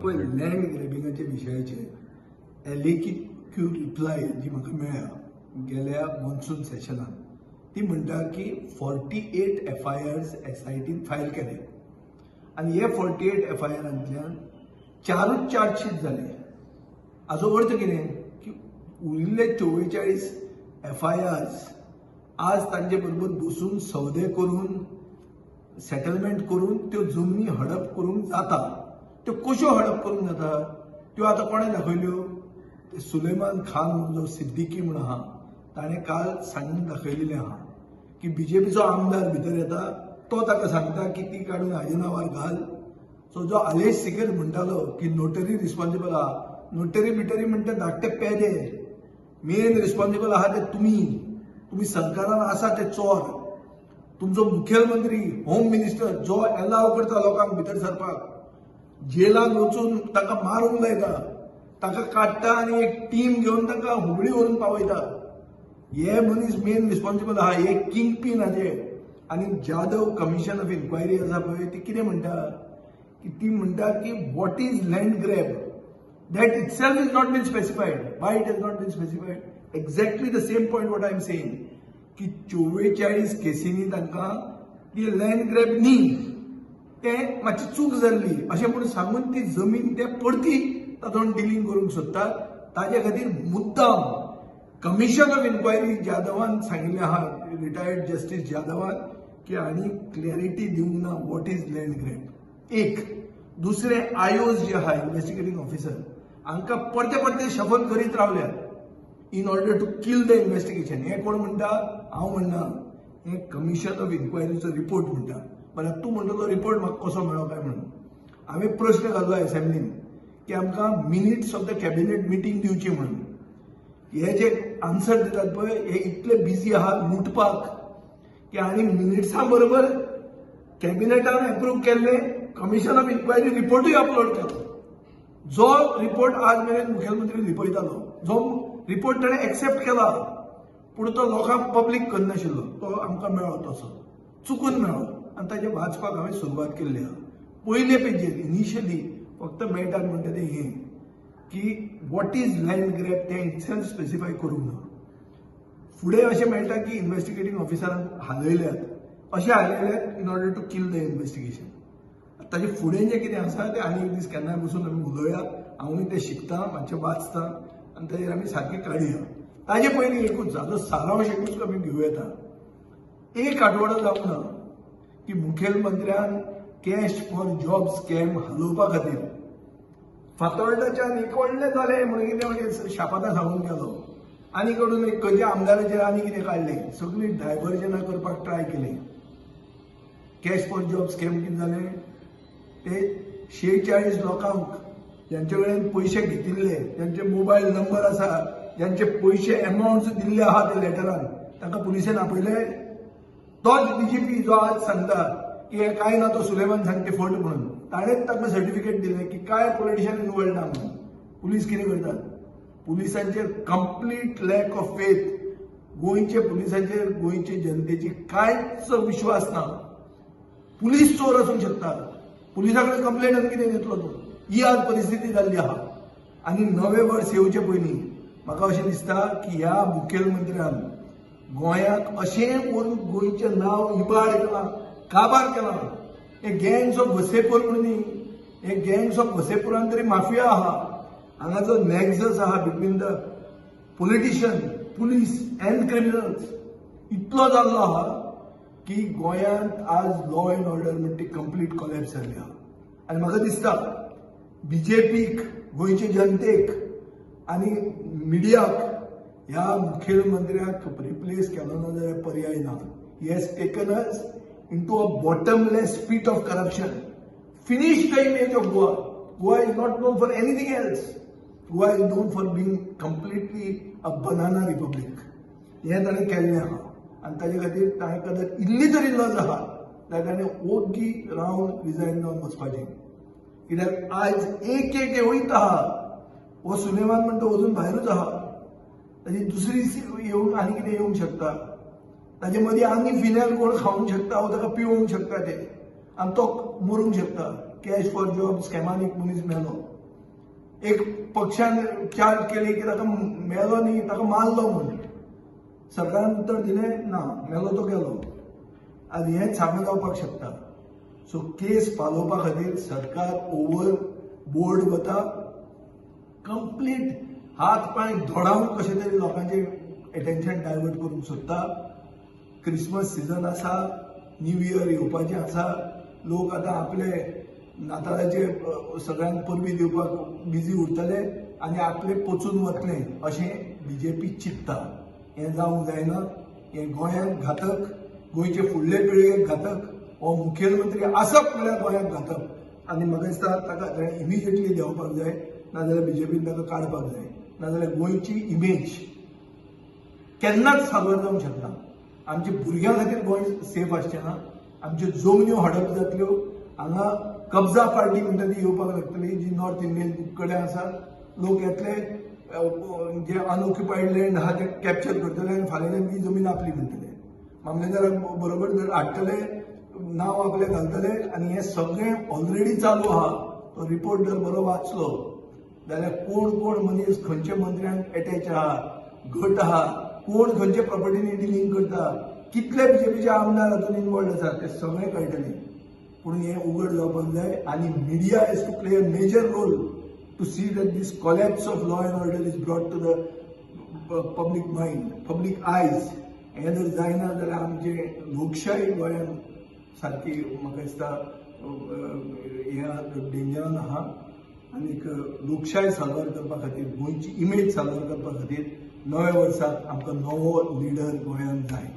पळय, लँड ग्रॅबिंगाच्या विशयाचेर एलएक्यू रिप्लाय जी म्हाका मेळ्ळ्या गेल्या मॉन्सून सेशनान, ती म्हणटा की 48 एफआयआर्स एसआयटीन फायल केले आनी हे 48 एफआयआरांतल्यान चारूच चार्जशीट जाले. हाजो अर्थ कितें की उरिल्ले 44 एफआयआर्स आज तांचे बरोबर बसून सौदे करून, सेटलमेंट करून त्यो जमनी हडप करूंक जाता. त्यो कश्यो हडप करूंक जाता त्यो आतां कोणें दाखयल्यो? ते सुलेमान खान म्हणून जो सिद्दीकी म्हणून आहा, ताणें काल सांगून दाखयलेलें आहा की बीजेपीचो आमदार भितर येता, तो ताका सांगता की ती काडून हाजे नांवार घाल. सो जो आलेश सिकेर म्हणटालो की नोटरी रिस्पॉन्सिबल आहा, नोटरी बिटरी म्हणटा धाकटे पेदे, मेन रिस्पॉन्सिबल आहा ते तुमी. तुमी सरकारान आसा ते चोर. तुमचो मुखेलमंत्री, होम मिनिस्टर जो एलाव करता लोकांक भितर सरपाक, जेलान वचून ताका मारूंक लायता, ताका काडटा आनी एक टीम घेवन ताका हुबळी व्हरून पावयता. हे मनीस मेन रिस्पॉन्सिबल आहा, हे किंग पीन हाजे. आनी जाधव कमिशन ऑफ इन्क्वायरी आसा पळय, ती कितें म्हणटा की ती म्हणटा की what is land grab, that itself is not been specified. Why it is not been specified? Exactly the same point what I am saying की 44 केसींनी तांकां ती लँड ग्रॅब न्ही, तें मातशी चूक जाल्ली अशें म्हणून सांगून ती जमीन ते परती तातूंत डिलींग करूंक सोदतात. ताजे खातीर मुद्दाम कमिशन ऑफ इन्क्वायरी जाधवान सांगिल्लें आहा, रिटायर्ड जस्टीस जाधवान, की आनी क्लॅरिटी दिवंक ना what is land grab. एक दुसरें, आयोज जे आहा, इन्व्हेस्टिगेटींग ऑफिसर, हांकां परते परते शफल करीत रावल्यात in order to kill the investigation. हें कोण म्हणटा? हांव म्हणना, हें कमिशन ऑफ इन्क्वायरीचो रिपोर्ट म्हणटा. जाल्यार तूं म्हणटा तो रिपोर्ट म्हाका कसो मेळ्ळो काय म्हणून. हांवें प्रश्न घालो एसेंब्लीन की आमकां minutes of the cabinet meeting दिवची म्हणून. हे जे आन्सर दितात पळय, हे इतले बिजी आहात लुटपाक की आनी मिनिट्सां बरोबर कॅबिनेटान एप्रूव केल्ले कमिशन ऑफ इन्क्वायरी रिपोर्टूय अपलोड केलो, जो रिपोर्ट आज मेरेन मुखेलमंत्री लिपयतालो. जो रिपोर्ट ताणें एक्सेप्ट केला पूण तो लोकांक पब्लीक करनाशिल्लो, तो आमकां मेळ्ळो, तसो चुकून मेळ्ळो आनी ताजें वाचपाक हांवें सुरवात केल्ली आहा. पयले पेजीर इनिशियली फक्त मेळटात म्हणटा तें हें की what is land grab तें इटसेल्फ स्पेसिफाय करूंक ना. फुडें अशें मेळटा की इन्व्हेस्टिगेटींग ऑफिसरांक हालयल्यात, अशें हालयल्यात in order to kill the investigation. ताजे फुडें जें कितें आसा तें आनी एक दीस केन्नाय बसून आमी उलोवया. हांवूय तें शिकता, मातशें वाचता आनी ताजेर आमी सारकें काडया. ताजे पयलीं एकूच हाजो सारांश एकूच आमी घेवं येता. एक आठवडो जावंक ना की मुखेलमंत्र्यान कॅश फॉर जॉब स्कॅम हालोवपा खातीर फातोर्डाच्यान एक व्हडलें जालें म्हणून कितें मागीर शापातां सांगून गेलो आनी कडून एक खंयच्या आमदाराचेर आनी कितें काडलें, सगळीं डायवर्जनां करपाक ट्राय केलें. कॅश फॉर जॉब स्कॅम कितें जालें, ते 46 लोकांक ज्यांचे कडेन पयशे घेतिल्ले, ज्यांचे मोबायल नंबर आसा, ज्यांचे पयशे एमावंट दिल्ले आहा ते लेटरान, तांकां पुलिसेन आपयले. तोच डीजीपी जो आज सांगता की हें कांय ना, तो सुलेमान सांगते फट म्हणून, ताणेंच तांकां सर्टिफिकेट दिलें की कांय पॉलिटिशियन इनवॉल्ड ना म्हणून. पुलीस कितें करतात? पुलिसांचेर कंप्लीट लॅक ऑफ फेथ. गोंयचे पुलिसांचेर गोंयचे जनतेची कांयच विश्वास ना. पुलीस चोर आसूंक शकता, पुलिसां कडेन कंप्लेन आनी कितें घेतलो तूं? ही आज परिस्थिती जाल्ली आहा. आनी नवें वर्स येवचे पयलीं म्हाका अशें दिसता की ह्या मुखेलमंत्र्यान गोंयाक अशें करून गोंयचें नांव इबाड केलां, काबार केलां. हे गँग्स ऑफ वसेपूर म्हणून न्ही, हे गँग्स ऑफ वसेपुरान तरी माफिया आहा. हांगा जो नॅक्सस आहा between the politician, police and criminals इतलो जाल्लो आहा की गोंयांत आज लॉ एंड ऑर्डर म्हणटा ती कंप्लीट कॉलॅप्स जाल्ली आहा. आनी म्हाका दिसता बीजेपीक, गोंयचे जनतेक आनी मिडियाक ह्या मुखेलमंत्र्याक रिप्लेस केलो ना जाल्यार पर्याय ना. He has taken us into a bottomless pit of corruption, finish the image of Goa. Goa is not known for anything else. Goa is known for being completely a banana republic. हें ताणें केल्लें आहा आनी ताजे खातीर ताणें कदाच इल्ली तरी लज आहा जाल्यार ताणें ओग्गी रावन रिजायन जावन वचपाचें. कित्याक आयज एक एक वयता आहा, हो सुलेमान म्हणटा अजून भायरूच आहा, ताजी दुसरी येवन आनी कितें येवंक शकता, ताजे मदीं आनी फिनायल कोण खावंक शकता वो ताका पिवोवंक शकता ते आनी तो मरूंक शकता. कॅश फॉर जॉब स्कॅमान एक मनीस मेलो. एक पक्षान चार्ज केली की ताका मेलो न्ही, ताका मारलो म्हूण. सरकारान उत्तर दिलें ना, मेलो तो गेलो. आज हेंच हांगा जावपाक शकता. सो केस पालोवपा खातीर सरकार ओवर बोर्ड वता, कंप्लीट हात पांय धोडावन कशें तरी लोकांचें एटेन्शन डायवर्ट करूंक सोदता. क्रिसमस सिजन आसा, न्यू इयर येवपाचें आसा, लोक आतां आपले नातालाचे सगळ्यांक परबीं दिवपाक बिजी उरतले आनी आपले पचून वतले अशें बीजेपी चिंत्ता. हें जावंक जायना. हें गोंयांक घातक, गोंयचे फुडले पिळगेक घातक. हो मुखेलमंत्री आसप म्हळ्यार गोंयांक घातक. आनी म्हाका दिसता ताका ताणें इमिजिएटली देंवपाक जाय, नाजाल्यार बीजेपीन ताका काडपाक जाय, नाजाल्यार गोंयची इमेज केन्नाच साल्वार जावंक शकना. आमच्या भुरग्यां खातीर गोंय सेफ आसचें ना. आमच्यो जमन्यो हडप जातल्यो. हांगा कब्जा पार्टी म्हणटा ती येवपाक लागतली, जी नॉर्थ इंडियन कडेन आसा. लोक येतले, जे अनऑक्युपायड लँड आहा ते कॅप्चर करतले आनी फाल्यां ती जमीन आपली म्हणटले. मामलेदाराक बरोबर जर हाडटले, नांव आपलें घालतले. आनी हें सगळें ऑलरेडी चालू आहा. तो रिपोर्ट जर बरो वाचलो जाल्यार कोण कोण मनीस खंयच्या मंत्र्यांक एटॅच आहा, घट आहा, कोण खंयच्या प्रॉपर्टीनी डिलींग करता, कितले बीजेपीचे आमदार हातूंत इनवॉल्ड आसात, ते सगळें कळटलें. पूण हें उगड जावपाक जाय आनी media has to play a major role to see that this collapse of law and order is brought to the public mind, public eyes. हें जर जायना जाल्यार आमचे लोकशाय गोंयांत सारकी म्हाका दिसता हें डेंजरान आहा. आनीक लोकशाय साल्वार करपा खातीर, गोंयची इमेज साल्वार करपा खातीर नव्या वर्साक आमकां नवो लिडर गोंयांत जाय.